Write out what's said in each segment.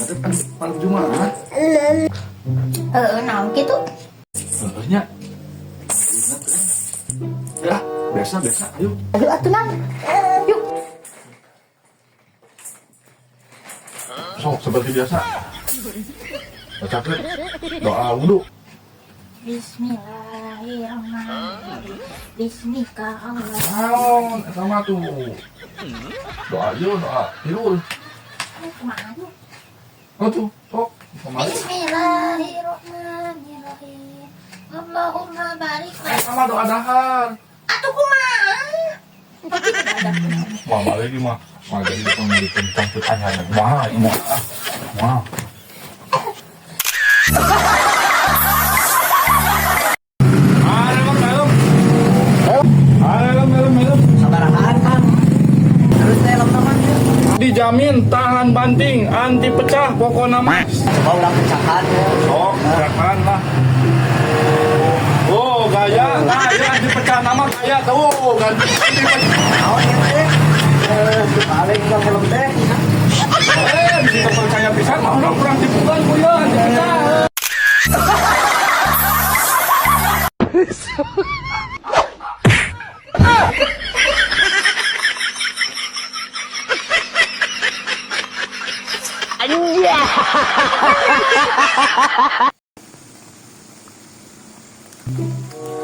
Teh pan malam Jumat. Heeh, naon kitu? Heeh nya. Ingat eh. Ya, biasa biasa. Ayo. Ayo atuh, Nang. Yuk. Sok seperti biasa. Bacakeun doa wudu. Bismillahirrahmanirrahim. Bismika Allah. Naon eta mah tuh. Doa ieu doa tidur. Kumaha tuh? Oh tuh, sok. Kumaha? Bismillahirrahmanirrahim. Allahumma barik lana. Eta mah doa dahar. Atuh kumaha? Wah, balik mah. Wah, jadi pemilik tentang pertanyaan. Wah, ini ah. Wah. Sabarahaan, Kang? Terus teh helm teman. Dijamin tahan banting, anti pecah, pokoknya mah. Coba ulang pecahan ya. Sok, pecahan lah. Oh, gaya, nah, ya anti pecah nama gaya tuh, ganti anti pecah. Naon ya teh? Eh, balik ke helm teh. Eh, bisa percaya pisan mah orang kurang tipuan ku ya, anti pecah.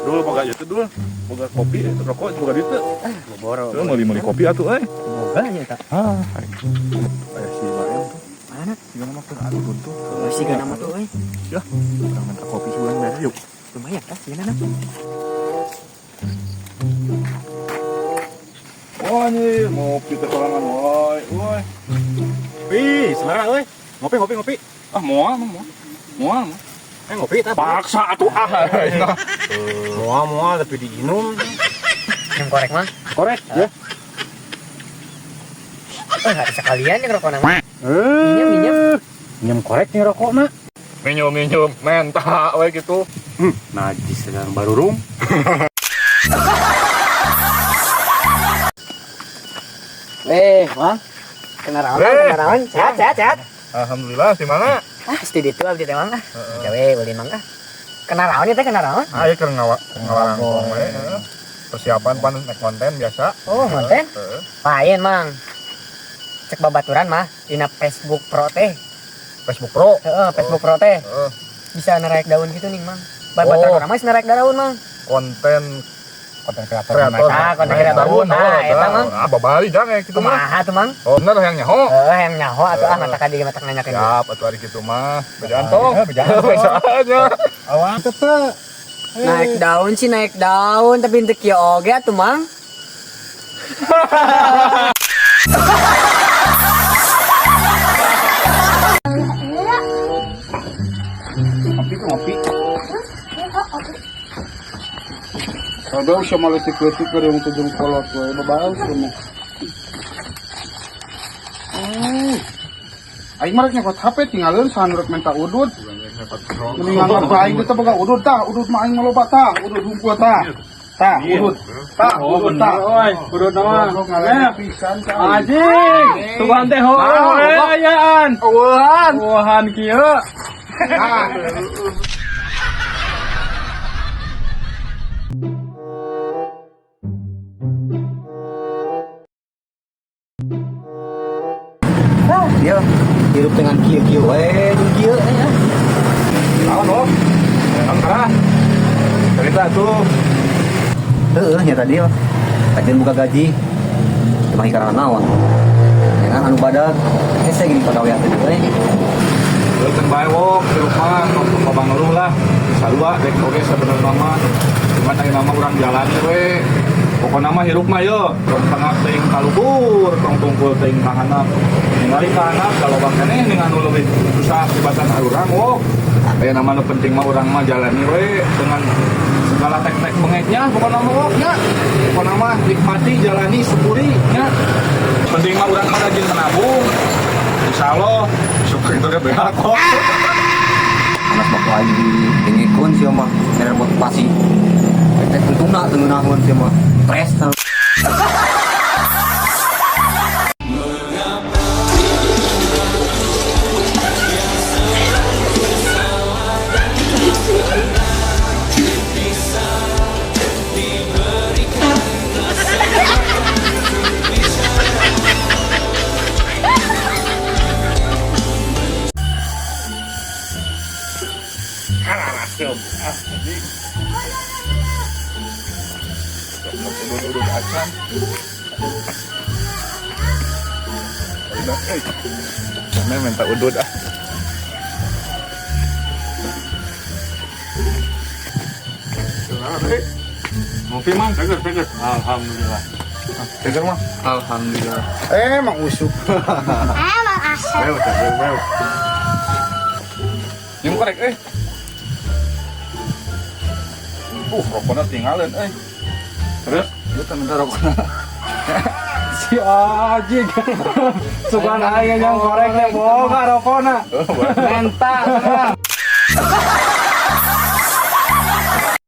Dul, boga itu dul, boga kopi, rokok, boga duit teu. Boro. Tuh, meuli kopi atuh euy. Boga nya tak. Ah, aya si Baem tuh. Mana? Siga nama keur anu tuh. Oh, siga nama tuh euy. Ya, urang minta kopi sebulan beres yuk. Lumayan kah siga nama. Wah, nih, ngopi teh sorangan woi, woi. Wih, selera euy. Ngopi ngopi ngopi. Ah, moal mah moal. Moal mah. Eh ngopi tah. Paksa atuh ah. Nah. Moal moal tapi diinum. Yang korek mah. Korek ya. Eh, harus sekalian yang rokok nama. Eh. Minjem, minjem. Minjem korek nih rokok mah. Minum minum menta we gitu. Najis sedang barurung. Eh, Mang. Kenarawan, Eh. kenarawan. Sehat, sehat, sehat. Alhamdulillah, di mana? Ah, studi itu abdi teh Mang ah. Gawe ulin Mang ah. Kenarawan ya teh kenarawan. Ayo keur ngawarangkong we. Heeh. Persiapan pan naik konten biasa. Oh, konten? Heeh. Lain, Mang. Cek babaturan mah dina Facebook Pro teh. Facebook Pro. Heeh, Facebook Pro teh. Heeh. Bisa neraik daun gitu nih, Mang. Babaturan Oh. urang mah bisa neraik daun, Mang. Konten Konten kreator. kreator. Ah, konten Naik kreator. daun, Nah, oh, eta, Mang. Ah, babali jang ya gitu mah. Kumaha tuh, Mang? Oh, bener yang nyaho. Heeh, yang nyaho atuh ah mata kadi mata nanyakeun. Siap, atuh hari gitu mah. Bejaan tong. Bejaan. Bejaannya. Awang tetep. Naik daun sih naik daun tapi henteu kieu oge atuh, Mang. Ngopi tuh ngopi. Babau siya malitik-litik pero yung tudong kolot ko. Babaw siya mo. Aing mah rek nyokot HP tinggalin sahan rek minta udud. Mending nganggap ka aing teh boga udud tah, udud mah aing mah loba tah, udud hungkul tah. Tah, udud. Tah, udud tah. Oi, udud mah. Goblok ngaleh pisan ka aing. Anjing, tuhan teh hore ayaan. Eueuhan. Wuhan kieu. Ah. Dia hirup dengan kieu-kieu we jeung kieu ya. Naon, oh? Naon tah? Cerita tuh. Heeh, nya tadi mah. Kajian buka gaji. Cuma karena naon. Ya kan anu badag hese gini pagawean teh euy. Leukeun bae wok di rumah tong tong ngeluh lah. Sarua dek oge sabenerna mah. Cuman ayeuna mah urang jalani we. Pokona mah hirup mah yo, tong tengah teuing ka luhur, tong tungkul teuing ka handap. Ningali ka handap kaloba keneh ning anu leuwih susah tibatan urang wok. Ayeuna mah nu penting mah urang mah jalani we dengan segala tek-tek bengeknya pokona mah wok nya. Pokona mah nikmati jalani syukuri nya. Penting mah urang mah rajin menabung. Insyaallah syukur itu ge beak kok. Panas waktu aing di dengekun sia mah mere motivasi. Teh tentuna teu ngeunaheun sia mah. Stres. Resep ah, anjing. Udud-udud acan. Udah, eh. Sampai minta udud ah. Ngopi, Mang? Seger, seger. Alhamdulillah. Seger mah. Alhamdulillah. Eh, Mang Usuk. Eh, Mang Asep. Bel, bel, bel. Yung korek eh. Rokoknya tinggalin eh. Terus, dia teh minta rokoknya. Si anjing. Sugan aing yang korek teh boga rokona. Menta sekarang.